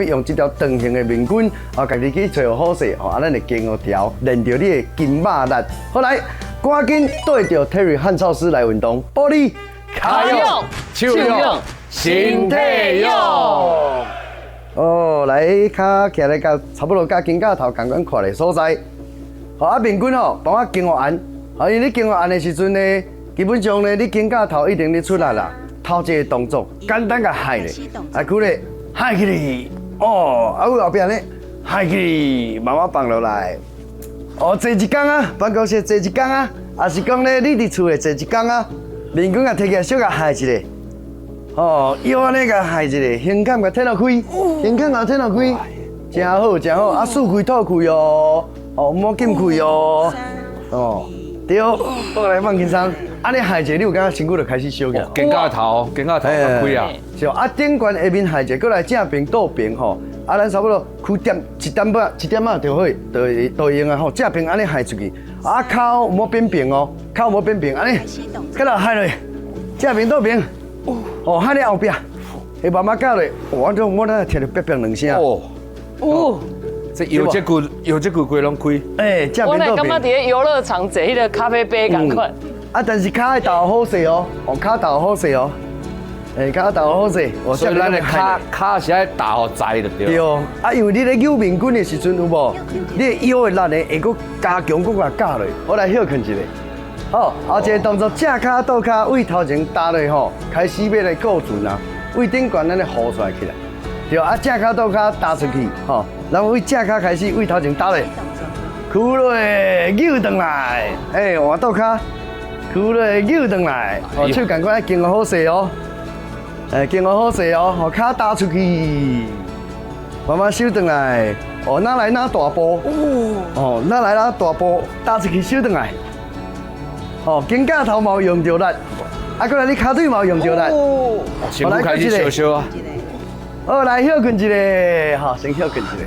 必用這條長形的面筋，啊，家己去揣好勢，吼，啊，咱的肩胛條練著你的筋肉力。好來，趕緊對著 Terry 漢超師來運動，玻璃跤用，手用，身體用。哦，來，跤徛咧佮差不多佮肩胛頭仝款闊的所在。好，啊，面筋吼，幫我肩胛按。好，因為你肩胛按的時陣呢，基本上呢，你肩胛頭一定咧出力啦。頭一個動作簡單共害咧，來，舉咧，害起來。哦，啊，有後壁呢，害起來，慢慢放落來。哦，坐一工啊，辦公室坐一工啊，抑是講咧，你佇厝內坐一工啊，面筋共提起來，小共害一下。哦，腰按呢共害一下，胸坎共提落開，胸坎共提落開，誠好，誠好，啊，四氣吐氣哦，哦，毋好禁氣哦，哦，對，過來放輕鬆，按呢害一下，你有感覺身軀就開始燒起來。肩胛頭，肩胛頭較開啊。是啊，頂懸下面害一下，過來正平倒平吼，啊，咱差不多開點一點半，一點仔就好，就會用啊吼，正平按呢害出去，啊，跤毋好扁平哦，跤毋好扁平，按呢，過來害落，正平倒平。哦，害咧後壁，會慢慢教落，我這我咧聽著啪啪兩聲。哦，哦，這腰脊骨，腰脊骨規攏開。欸，正我平倒平。來感覺佇咧遊樂場坐彼個咖啡杯仝款。啊，但是跤愛鬥好勢哦，哦，跤鬥好勢哦。欸，跤鬥好勢。所以咱的跤跤是愛鬥予在就對。對哦，啊，因為你咧扭面筋的時陣有無？你的腰的力呢會閣加強，閣共教落。我來歇睏一下。好，後一個動作，正跤倒跤，位頭前踏落吼，開始欲來顧船啊，位頂懸咱咧浮出來起來，對啊，正跤倒跤踏出去，吼，然後位正跤開始，位頭前踏落，屈落扭轉來，欸，換倒跤，屈落扭轉來，哦，手仝款愛肩好勢哦，欸，肩好勢哦，吼，跤踏出去，慢慢收轉來，哦，哪來哪大步，哦，哪來哪大步，踏出去收轉來。哦，肩胛頭嘛有用著力，啊，過來你跤腿嘛有用著力，身軀開始燒燒啊！好，來歇睏一下，好，先歇睏一下。